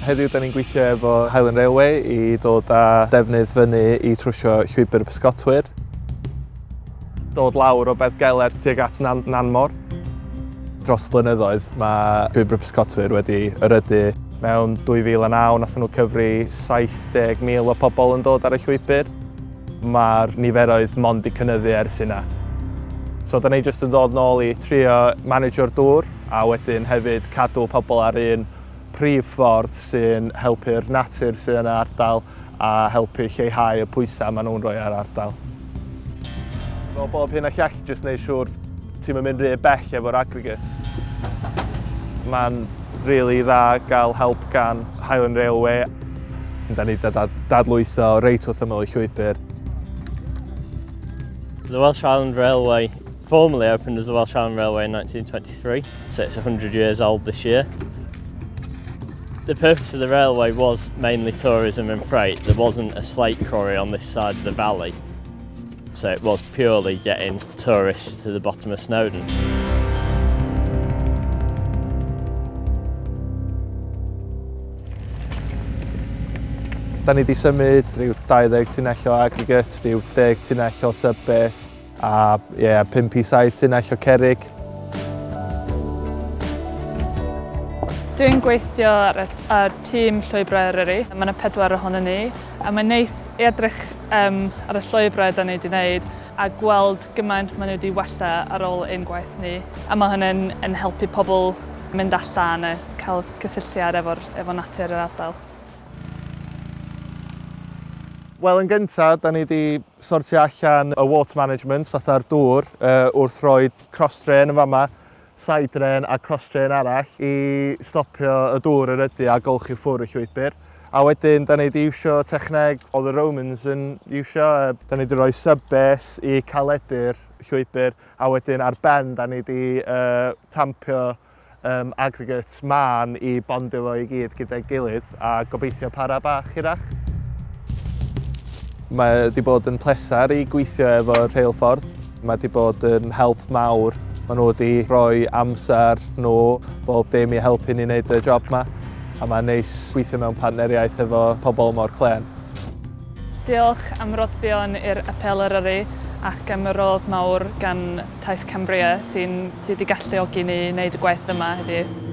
Heddiw da ni'n gweithio efo Highland Railway i dod â defnydd fyny i trwsio llwybr y pysgotwyr. Dod lawr o Beddgelert tuag at Nan Nanmor. Dros y blynyddoedd mae llwybr y pysgotwyr wedi erydu. Mewn 2009 nathon nhw cyfri 70,000 o pobl yn dod ar y llwybr. Mae'r niferoedd mond 'di cynyddu ers hynna. So da ni jyst yn dod nôl i trio managio'r dŵr a wedyn hefyd cadw pobl ar un prif ffordd sy'n helpu'r natur sydd yn y ardal a helpu lleihau y pwysau maen nhw'n rhoi ar ardal. Fel bob hyn a llall, jyst neud siŵr ti'm yn mynd rhy bell efo'r aggregate. Mae'n rili dda gael help gan Highland Railway. Da ni 'di dadlwytho reit wrth ymyl y llwybr. So the Welsh Highland Railway formally opened as the Welsh Highland Railway in 1923, so it's 100 years old this year. The purpose of the railway was mainly tourism and freight. There wasn't a slate quarry on this side of the valley, so it was purely getting tourists to the bottom of Snowdon. Da ni wedi symud rhyw 20 tunnell o aggregate, rhyw 10 tunnell o sub-base a yeah, 5 i 7 tunnell o cerrig. Dwi'n gweithio ar y, ar tîm Llwybrau Eryri. Mae yna pedwar ohono ni a mae'n neis i edrych um, ar y llwybrau da ni wedi wneud a gweld gymaint maen nhw wedi wella ar ôl ein gwaith ni. A mae hynny'n yn helpu pobl mynd allan a cael cysylltiad efo'r efo natur yr ardal. Wel, yn gyntaf, da ni wedi sortio allan y water management, fatha'r dŵr, uh, wrth rhoi cross drain yn fama, side drain a cross drain arall i stopio y dŵr erydu a golchi ffwr y llwybr. A wedyn, da ni wedi iwsio techneg oedd y Romans yn iwsio. Da ni wedi rhoi sub-base i caledu'r llwybr, a wedyn ar ben, da ni wedi uh, tampio um, aggregates mân i bondio fo i gyd gyda'i gilydd a gobeithio para bach hirach. Mae wedi bod yn pleser i gweithio efo'r rheilffordd. Mae wedi bod yn help mawr. Maen nhw wedi rhoi amser nhw, bob dim i helpu ni wneud y job 'ma. A mae'n neis gweithio mewn partneriaeth efo pobl mor clên. Diolch am roddion i'r Apêl Eryri ac am y rodd mawr gan Taith Cambria sy'n sy wedi galluogi ni wneud y gwaith yma heddiw.